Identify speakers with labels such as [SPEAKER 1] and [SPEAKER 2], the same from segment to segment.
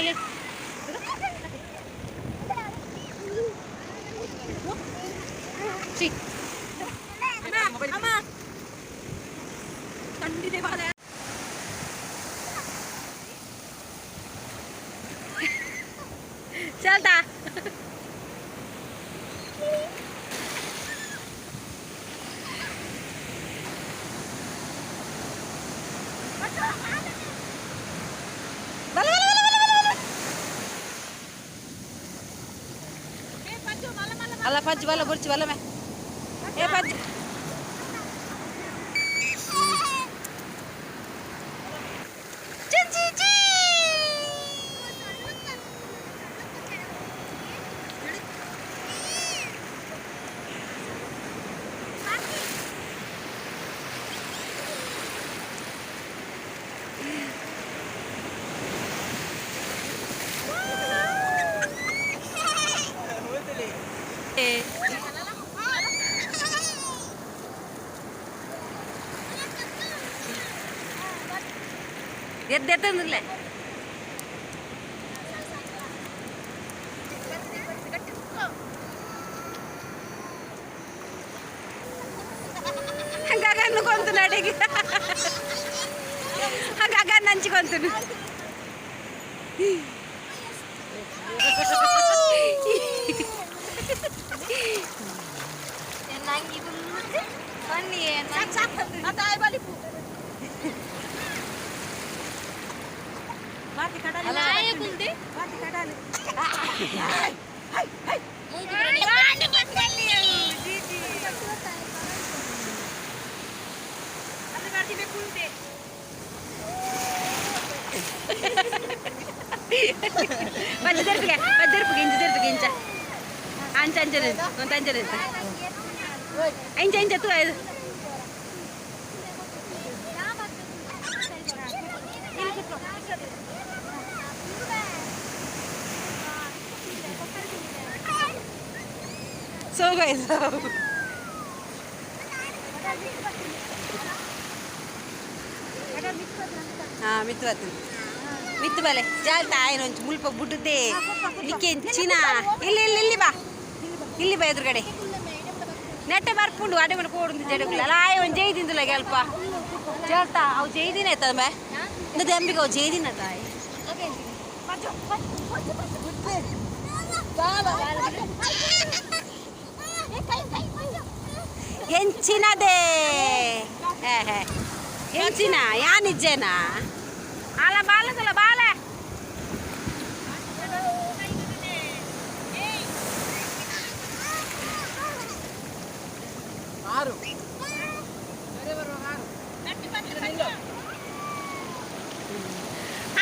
[SPEAKER 1] ಇಲ್ಲಿ ಸಿ
[SPEAKER 2] ಅಮ್ಮ ತಂಡಿದೆ ಬಾಲೆ.
[SPEAKER 1] ಚಲ್ತಾ. ಬಲ ಬಲ ಬಲ ಬಲ ಬಲ ಬಲ. ಅಲ್ಲ ಪಜ್ಜು ಬಲ ಬುರ್ಚಿ ಬಲ ಮೇ ಏ ಪಜ್ಜು. ಚಿ ಚಿ ಚಿ. ಏ. ಎದ್ದೆತ್ತಂದಿಲ್ಲ. ಗಗನ್ ಕೊಂತು ನಡಿಗೆ, ಗಗನ್ ನಂಚಿಕೊಂತು.
[SPEAKER 2] ಸಾಕು ಸಾಕು, ಮತ್ತೆ ಆಯ್ ಬಲಿಪು ಬಾತಿ ಕಡಲೆ ಬಾತಿ ಕಡಲೆ.
[SPEAKER 1] ಪಜ್ಜು ತೆರ್ಪಿಗೆ, ಪಜ್ಜು ತೆರ್ಪಿಗೆ, ಇಂಚ ತೆರ್ಪಿಗೆ, ಇಂಚ ಅಂಚ ಅಂಚನೆ ಒಂದು ಅಂಚನೆ ಅಂಚ ಅಂಚ ತು ಇದು. ಸೊ ಗೈಸ್, ಹಾ ಮಿತ್ತು ಬರ್ತದೆ, ಮಿತ್ತು ಬಲೆ ಜಾಲ್ತ ಆಯ್ನ ಒಂಚು ಮುಲ್ಪ ಬುಡ್ಡುದೆ ನಿಕ್ಕೆ ಚಿನ. ಇಲ್ಲಿ ಇಲ್ಲಿ ಇಲ್ಲಿ ಬಾ, ಇಲ್ಲಿ ಬಾ. ಎದುರುಗಡೆ ನೆಟ್ಟೆ ಬರ್ಪುಂಡು ಅಡೆ ಮನೆ ಕೋಡುಂದು ಜಡಗುಲ್ಲ ಅಲ್ಲ. ಆಯ್ ಒಂದು ಜೈದಿಂದಲ್ಲ ಗೆಲ್ಪ ಜಾಲ್ತ ಅವು ಜೈದಿನ ಆಯ್ತದ ಬೇ ಇಂದ ಅಂಬಿಗೆ ಅವು ಜೈದಿನ ತಾಯಿ. ಎಂಚಿನದೇ ಹೇ ಹೇ ಎಂಚಿನ ಯಾನಿಜ್ಜೇನಾ ಅಲ್ಲ ಬಾಲದಲ್ಲ ಬಾಲ.
[SPEAKER 3] ಆರು.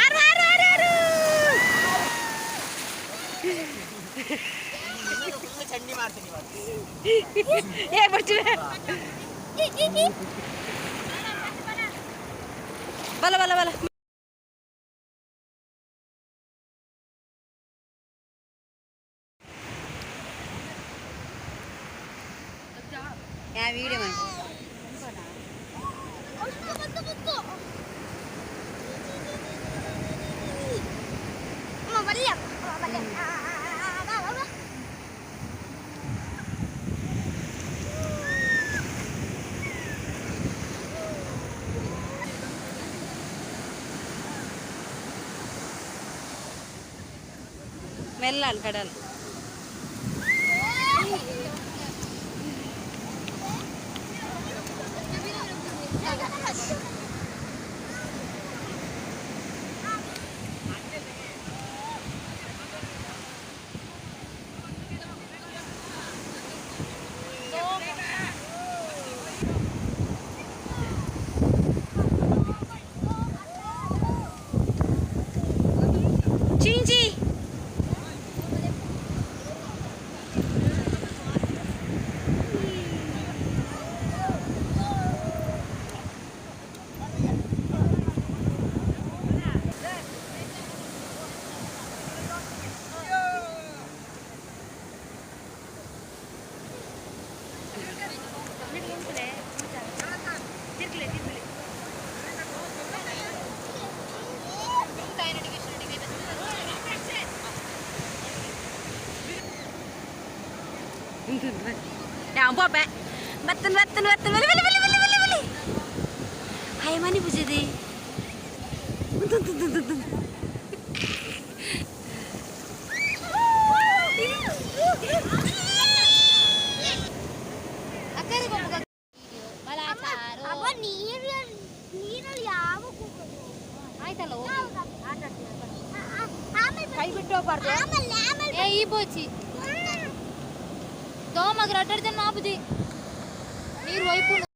[SPEAKER 1] ಆರು ಆರು ಆರು ಆರು.
[SPEAKER 3] ಚಂಡಿ ಮಾಡ್ತೀನಿ ಇವತ್ತು.
[SPEAKER 1] ಏ ಬರ್ತೀವಿ. ಬಲ ಬಲ ಬಲ. ಯಾ ವಿಡಿಯೋ ಮಾಡಿ. ಮೆಲ್ಲ ಕಡಲ್. ಚಿಂಚಿ. ಪೋಪೆ ಬತ್ತನ್ ಬತ್ತನ್ ಬತ್ತನ್. ಬಲಿ ಬಲಿ ಬಲಿ ಬಲಿ ಬಲಿ ಬಲಿ. ಹಾಯ್ ಮನಿ ಪೂಜೆದೆ.
[SPEAKER 4] ಅಮ್ಮ, ನೀರು ನೀರಲ್ಲಿ ಯಾವ
[SPEAKER 5] ಆಯ್ತಲ್ಲ.
[SPEAKER 2] ಕೈ ಬಿಟ್ಟು ಹೋಗ್ಬಾರ್ದು.
[SPEAKER 4] ಆಮೇಲೆ ಆಮೇಲೆ.
[SPEAKER 5] ಏ, ಈ ಬೋಚಿ ದೋಮಗ್ ರಡ್ಡರ್ ಜನ ಆಪುಜಿ, ನೀರು ಒಯ್ಪುಂಡು.